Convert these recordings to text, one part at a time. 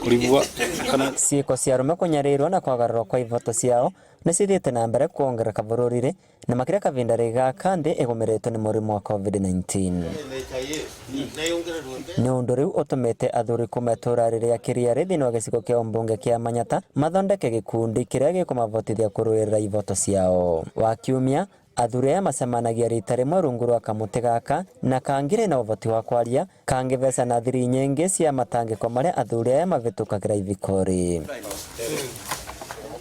Kuribwa kana Ciĩko cia arũme kũnyarirwo na kwagararwo kwa ivoto ciao nĩ cithiĩte na mbere kuongerereka bũrũri-inĩ na makĩria kavinda gaka nthĩ ĩgũmĩrĩtwo nĩ mũrimũ wa COVID-19. Nĩ ũndũ rĩu ũtũmĩte athuri kuma itũra rĩrĩa Kĩriarĩ thĩinĩ wa gĩcigo kĩa ũmbunge kĩa Manyata mathondeke gĩkundi kĩrĩa gĩkũmavotithia kũrũĩrĩra ivoto ciao. Wakiumia athuri aya macemanagia rita rĩmwe rungu rwa kamũtĩ gaka na kangĩrĩ na ũvoti wa kwaria kangĩveca na thiri nyingĩ cia matangĩko marĩa athuri aya mavĩtũkagĩra ivikori.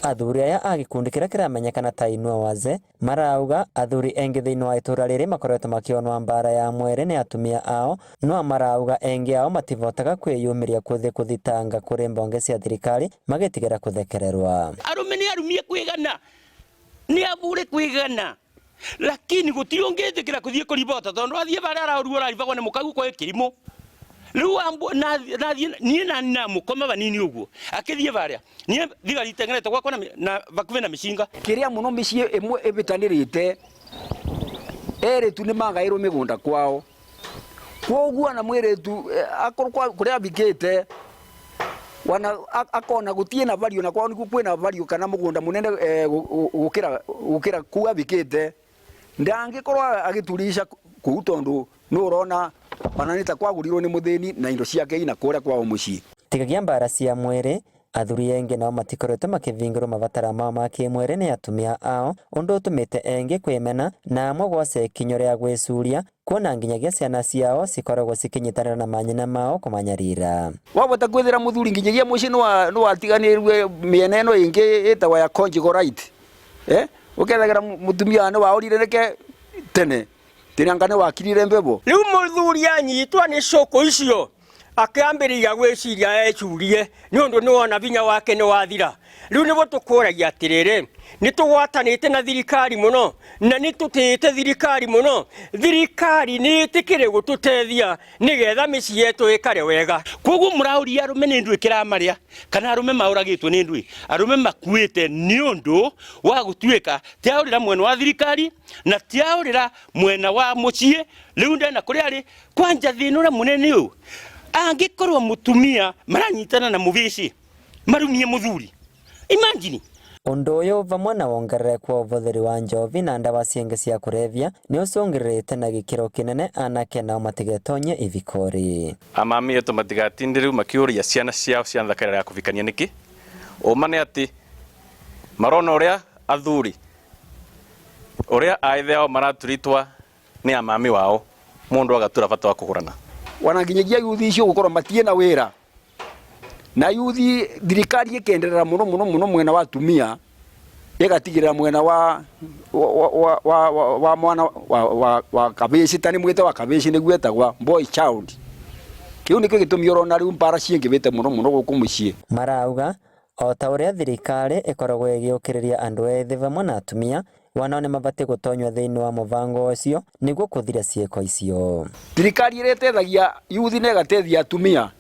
Athuri aya a gĩkundi kĩrĩa kĩramenyekana ta Inua Wazee marauga athuri engĩ thĩinĩ wa itũra rĩrĩ makoretwo makĩonwa mbara ya mwĩrĩ nĩ atumia ao, no marauga engĩ ao mativotaga kwĩyumĩria kũthĩ kũthitanga kũrĩ mbonge cia thirikari magĩtigĩra kũthekererwa. Arume nĩ arumie kwĩgana, nĩ avure kwĩgana, lakini gũtirĩ ũngĩtĩkĩra kũthiĩ kũribota tondũ athiĩ barĩa araũruo ũraribagwo nĩ mũkau kwa kĩrimũ. Rĩu nathiĩ niĩ nani na mũkoma vanini ũguo akĩthiĩ barĩa niĩ thigari itengerete gwakwa na vakuhĩ na mĩcinga. Kĩrĩa mũno mĩciĩ ĩmwe ĩbĩtanĩrĩte erĩtu nĩ magaĩrwo mĩgũnda kwao, koguo na mwĩrĩtu akorwo kũrĩa abikĩte wana akona gũtirĩ na value na kwao nĩkuo kwĩna value kana mũgũnda mũnene gũkĩra kũu abikĩte, ndangĩkorwo agĩturisha kũu tondũ nĩ ũrona ona nĩ ta kwagũrirwo nĩ mũthĩni na indo ciake ina kũrĩa kwao mũciĩ. Tigagia mbara cia mwĩrĩ, athuri engĩ nao matikoretwo makĩvingĩrwo mabatara mao ma kĩmwĩrĩ nĩ atumia ao, ũndũ ũtũmĩte engĩ kwĩmena na amwe gwoca ikinyo rĩa gwĩcuria kuona nginyagia ciana ciao cikoragwo cikĩnyitanĩra na manyina mao kũmanyarira. Wavota kwithira muthuri nginyagia muciĩ nĩwatiganĩrue mĩena ĩno ĩngĩ ĩtagwo ya conjugal right, ũkethagĩra mũtumia nĩ waũrire reke tene tĩranga nĩ wakirire mbebo. Rĩu mũthuri anyitwa nĩ cũkũ icio akĩambĩrĩria gwĩciria ecurie nĩ ũndũ nĩ wona vinya wake nĩ wathira. Rĩu nĩguo tũkũragia atĩrĩrĩ, nĩ tũgwatanĩte na thirikari mũno na nĩ tũtĩĩte thirikari mũno, thirikari nĩ ĩtĩkĩre gũtũteithia nĩgetha mĩciĩ yetu ĩkare wega. Koguo mũraũria arũme nĩ ndũĩ kĩramarĩa kana arũme maũragĩtwo nĩ ndũĩ? Arũme makuĩte nĩ ũndũ wa gũtuĩka tiaũrĩra mwena wa thirikari na tiaũrĩra mwena wa mũciĩ. Rĩu ndena kũrĩa arĩ kwanja thĩna ũrĩa mũnene ũyũ, angĩkorwo mũtumia maranyitana na mũbĩci marumie mũthuri, imagine. Ũndũ ũyũ vamwe na wongerereku wa ũvũthĩri wa njovi na ndawa ciĩngĩ cia kũrebia nĩ ũcũngĩrĩrĩte na gĩkĩro kĩnene anake nao matigetonye ivikori. Amami yetu matigatinde rĩu makĩũria ciana ciao cia thaka ĩrĩa ya kũbikania nĩkĩ. Ũma nĩ atĩ marona ũrĩa athuri ũrĩa aithe ao maraturitwa nĩ amami wao, mũndũ agatura bata wa kũgũrana. Wana nginyagia yuthi icio gũkorwo matirĩ na wĩra, na yuthi thirikari ĩkenderera mũno mũno mũno mwena wa atumia, ĩgatigĩrĩra mwena wa mwana wa kabĩcĩ, ta nĩ mwĩte wa kabĩcĩ nĩguo etagwa boy child. Kĩu nĩkĩo gĩtũmi ũrona rĩu mbara ciingĩhĩte mũno mũno gũkũ mũciĩ. Marauga o ta ũrĩa thirikari ĩkoragwo ĩgĩũkĩrĩria andũ ethĩ vamwe na atumia, wanao nĩ mabatiĩ gũtonywo thĩinĩ wa mũbango ũcio nĩguo kũthiria ciĩko icio. Thirikari ĩrĩa ĩteithagia yuthi na ĩgateithia atumia,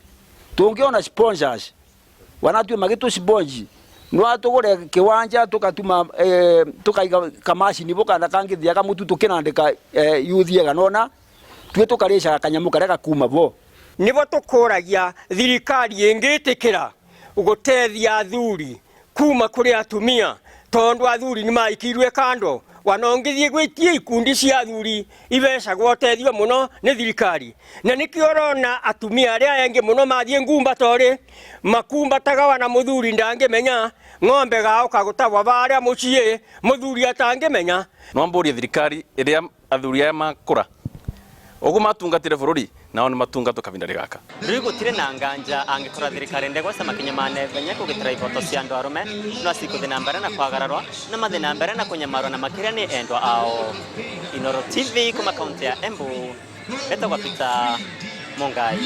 tũngĩona sponsors wanatue magĩtũ sponge no atũgũre kĩwanja tũkatuma tũkaiga kamacini bo kana kangĩthia kamũtu tũkĩnandĩka yuthi ĩgana ũna, tuĩ tũkarĩcaga kanyamũ karĩa gakuma bo. Nĩbo tũkũragia thirikari ĩngĩtĩkĩra gũteithia athuri kuma kũrĩ atumia, tondũ athuri nĩ maikirwe kando, wana ũngĩthiĩ gwĩtie ikundi cia athuri ibecagwo ũteithio mũno nĩ thirikari, na nĩkĩo ũrona atumia arĩa engĩ mũno mathiĩ ngumba torĩ makumbataga wana mũthuri ndangĩmenya ng'ombe gaũka gũtagwa barĩa mũciĩ mũthuri atangĩmenya. No mbũrie thirikari ĩrĩa athuri aya makũra ũguo matungatire bũrũri nao nĩ matungatwo kavinda gaka. Rĩu gũtirĩ na nganja angĩkorwo thirikari ndegwaca makinya ma naihenya kũgitĩra ivoto cia andũ arũme, no cikũthiĩ na mbere na kwagararwa na mathiĩ na mbere na kũnyamarwo na makĩria nĩ endwa ao. Inooro TV kuma kaunti ya Embu, etagwo Peter Mungai.